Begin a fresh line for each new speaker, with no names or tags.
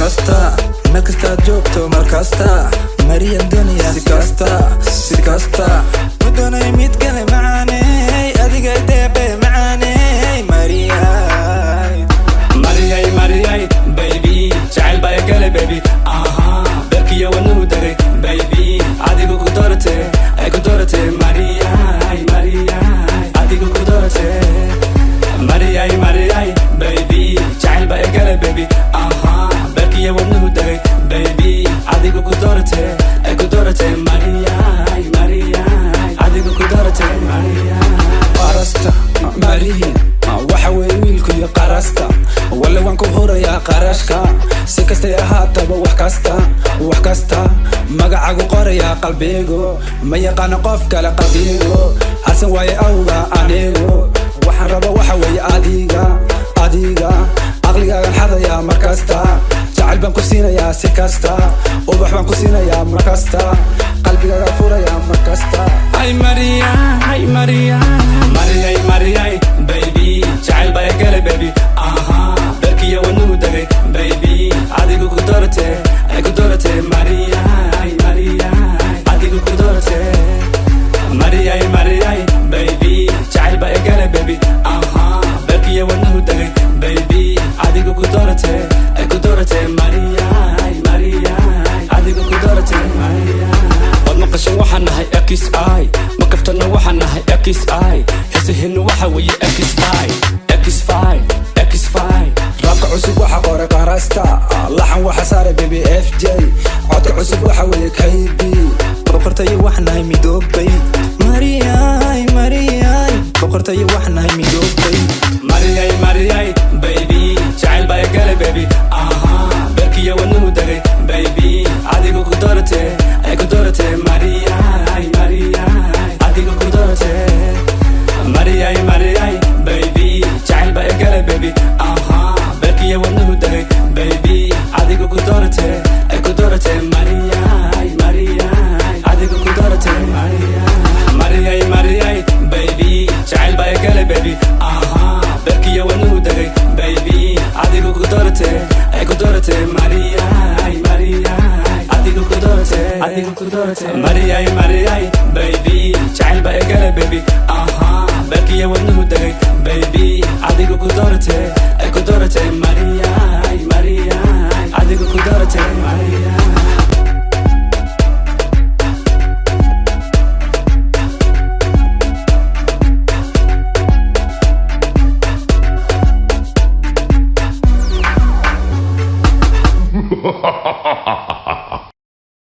Kasta, meel kastaad joogto, mar kasta Mariyan doonaya, si kasta, si kasta. Ma doonay mid kale, macaaney, adiga deeqe, macaaney, Mariyay.
Mariyay, Mariyay, baby, jacayl baa igale, baby, aha, beerkiyo wadnuhu degay, baby, adigu ku doorate, ay ku doorate. Mariyay, Mariyay, adigu ku doorate. Mariyay, Mariyay, baby, jacayl baa igale, baby, aha, beerkiyo wadnuhu degay, baby, adigu ku doorate, ay ku doorate. Mariyay, Mariyay, adigu ku doorate, Mariyay.
Qarasta Mariya waxa weeye wiilku iyo qarasta walle waan ku hurayaa qarashka, si kastay ahaataba, wax kasta, wax kasta. Magacagu qorayaa qalbigu, ma yaqaano qof kale qalbigu, harsan waaye awga. Anigu waxaan raba waxa weeye adiga, adiga. Caqligaagan xadayaa mar kasta, jacayl baan ku siinayaa si kasta, ubax baan ku siinayaa mar kasta, qalbigaaga furayaa mar kasta.
Ay Maria, ay Maria. Mariyay, Mariyay, baby, jacayl baa igale, baby, aha, beerkiyo wadnuhu degay, baby, adigu ku doorate, ay ku doorate. Mariyay, Mariyay, adigu ku doorate. Mariyay, Mariyay, baby, jacayl baa igale, baby, aha, beerkiyo wadnuhu degay, baby, adigu ku doorate, ay ku doorate. Mariyay, Mariyay, adigu ku doorate, Mariyay. Waad maqashan, waxaan nahay XI, ma kaftana, waxaan nahay XI, heesaheennu waxa weeye X5, X5, X5.
Raabka cusub waxa qoray qarasta, laxan waxa saaray baby FJ, codka cusub waxa weeye KB.
Boqortayo waxaan nahay midoobay, Mariyay, Mariyay, boqortayo waxaan nahay midoobay.
Mariyay, Mariyay, baby, jacayl baa igale, baby, aha, beerkiyo wadnuhu degay, baby, adigu ku doorate, ay ku doorate. Mariyay, Mariyay, adigu ku doorate. Mariyay, Mariyay, baby, jacayl baa igale, baby, aha, beerkiyo wadnuhu degay, baby, adigu ku doorate, ay ku doorate. Mariyay, Mariyay, adigu ku doorate. Mariyay, Mariyay, baby, jacayl baa igale, baby, aha, beerkiyo wadnuhu degay, baby, adigu ku doorate, ay ku doorate. Mariyay, Mariyay, adigu ku doorate, adigu ku doorate. Mariyay, Mariyay, baby, jacayl baa igale, baby, aha, beerkiyo wadnuhu degay, baby, adigu ku doorate, ay ku doorate.